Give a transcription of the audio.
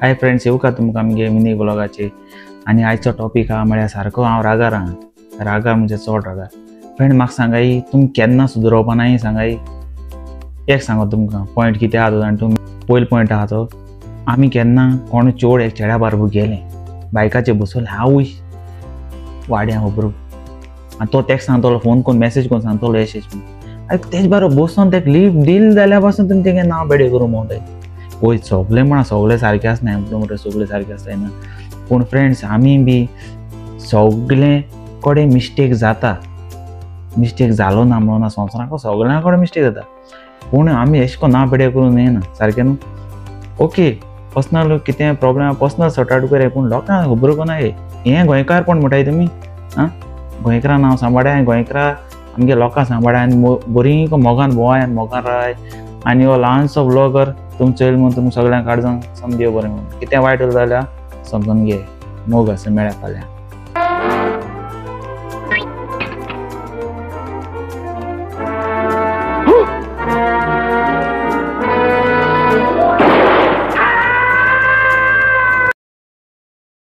Hi friends, येवका तुमकां आमगे mini ब्लॉगाचे। आनी आयचो टॉपीक आहा म्हळ्यार सारको हांव रागार आहा, रागार म्हणजे चड रागार। फ्रेंड म्हाका सांगाय, तुमी केन्ना सुदरोवपा नाय सांगाय। एक सांगो तुमकां पॉयंट कितें आहा तो जाण तुमी। पयलो पॉयंट आहा तो, आमी केन्ना कोण चोड एक चेड्या बारबू गेले बायकाचेर बसोले आवय वाड्या खबरू, आनी तो तेका सांगतलो फोन करून मॅसेज करून सांगतलो एश एश म्हूण। तेज बारोबर बसून तेका लिफ्ट दिल जाल्यार पासून तुमी तेगे नांव बेडे करूं म्हणटाय। वय सगळे म्हणा सगळे सारके आसनाय, म्हणटा सगळे सारके आसताय ना, पूण फ्रेंड्स आमी बी सगळे कडेन मिस्टेक जाता। मिस्टेक जालो ना म्हणून ना, संवसाराक सगळ्यां कडेन मिस्टेक जाता, पूण आमी एश कोन्न ना बेडे करूं येना सारकें न्हू। ओके पर्सनल कितें प्रॉब्लम पर्सनल सॉर्ट आवट करया, पूण लोकांक खबर कोना हें गोंयकारपण म्हणटाय तुमी। आं गोंयकारां नांव सांबाळाय, गोंयकारां आमगे लोकांक सांबाळाय आनी बरीं मोगान भोंवाय आनी मोगान राय। आनी हो ल्हानसो ब्लॉगर तुमचो येयल म्हूण तुमकां सगळ्यांक काडजावन समजयो बरें म्हूण। कितें वायट जाल्यार समजून घे। मोग आसा, मेळ्या फाल्यां।